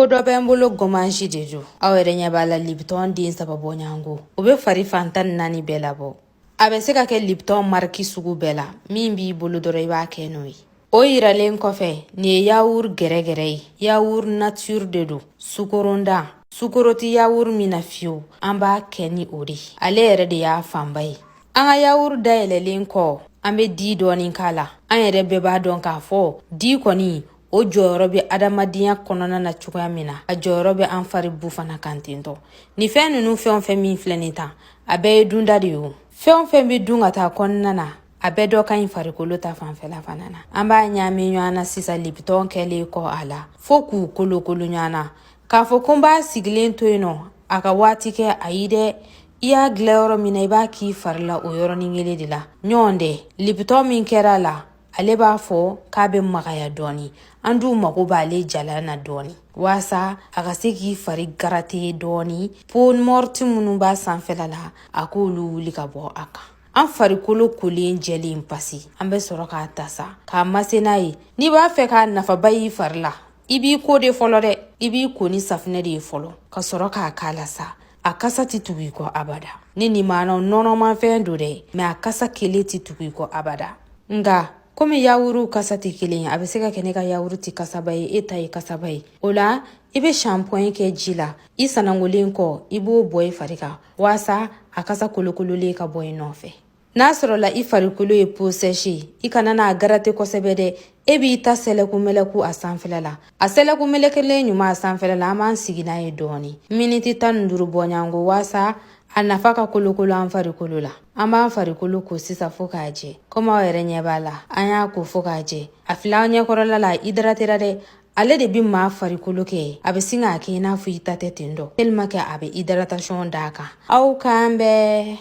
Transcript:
Ko dɔ bɛ n bolo, gommage de don. Aw yɛrɛ ɲɛ b'a la, Lipton den saba bɔɲɔgɔnko, o bɛ fari fan 14 bɛɛ labɔ. A bɛ se ka kɛ Lipton marque sugu bɛɛ la. Min b'i bolo dɔrɔn, i b'a kɛ n'o ye. O yiralen kɔfɛ, nin ye yaourt gɛrɛgɛrɛ ye, yaourt nature de don, sukorondan, sukoro tɛ yaourt min na fiyewu. An b'a kɛ ni o de ye, ale yɛrɛ de y'a fanba ye. An ka yaourt dayɛlɛlen kɔ, an bɛ di dɔɔni k'a la. An yɛrɛ bɛɛ b'a dɔn k'a fɔ di kɔni, o jɔyɔrɔ bɛ adamadenya kɔnɔna na cogoya min na, a jɔyɔrɔ bɛ an fari bu fana kan tentɔ. Nin fɛn ninnu, fɛn o fɛn min filɛ nin tan, a bɛɛ ye dunda de ye. O fɛn o fɛn bɛ dun ka taa kɔnɔna na, a bɛɛ dɔ ka ɲi farikolo ta fanfɛla fana na. An b'a ɲaami ɲɔgɔn na sisan, Lipton kɛlen kɔ a la, fo k'u kolokolo ɲɔgɔn na. K'a fɔ ko n b'a sigilen to yen nɔ a ka waati kɛ, ayi dɛ. I y'a dilan yɔrɔ min na, i b'a k'i fari la o yɔrɔnin kelen de la. Ɲɔgɔn dɛ, Lipton min kɛra a la, ale b'a fɔ k'a bɛ magaya dɔɔni. An dun mago b'ale jalan na dɔɔni, waasa a ka se k'i fari gratter dɔɔni, peau morte minnu b'a sanfɛla la, a k'olu wuli ka bɔ a kan. An farikolo kolen jɛlen pasi, an bɛ sɔrɔ k'a ta sa k'a masser n'a ye. N'i b'a fɛ k'a nafaba y'i fari la, i b'i ko de fɔlɔ dɛ. I b'i ko ni safunɛ de ye fɔlɔ, ka sɔrɔ k'a k'a la sa. A kasa tɛ tugu i kɔ abada. Ni nin maana nɔnɔmafɛn don dɛ, mais a kasa kelen tɛ tugu i kɔ abada. Nka komi yawuru kasa tɛ kelen ye, a bɛ se ka kɛ ne ka yawuru tɛ kasaba ye, e ta ye kasaba ye. O la, i bɛ shampoing kɛ ji la, i sanangolen kɔ, i b'o bɔ i fari kan, waasa a kasa kolokololen ka bɔ i nɔfɛ. N'a sɔrɔla i farikolo ye peau sèche ye, i kana n'a gratter kosɛbɛ dɛ. E b'i ta sɛlɛku mɛlɛku a sanfɛla la. A sɛlɛku mɛlɛkelen ɲuman a sanfɛla la, an b'an sigi n'a ye dɔɔni, miniti 15 bɔɲɔgɔnko, waasa a nafa ka kolokolo an farikolo la. An b'an farikolo ko sisan fo k'a jɛ. Komi aw yɛrɛ ɲɛ b'a la, an y'a ko fo k'a jɛ. A filɛ aw ɲɛkɔrɔla la, hydratera dɛ. Ale de bi maa farikolo kɛ, a bɛ sin k'a kɛ i n'a fɔ i ta tɛ ten dɔ, tellement que a bɛ hydratation d'a kan. Aw k'an bɛɛ.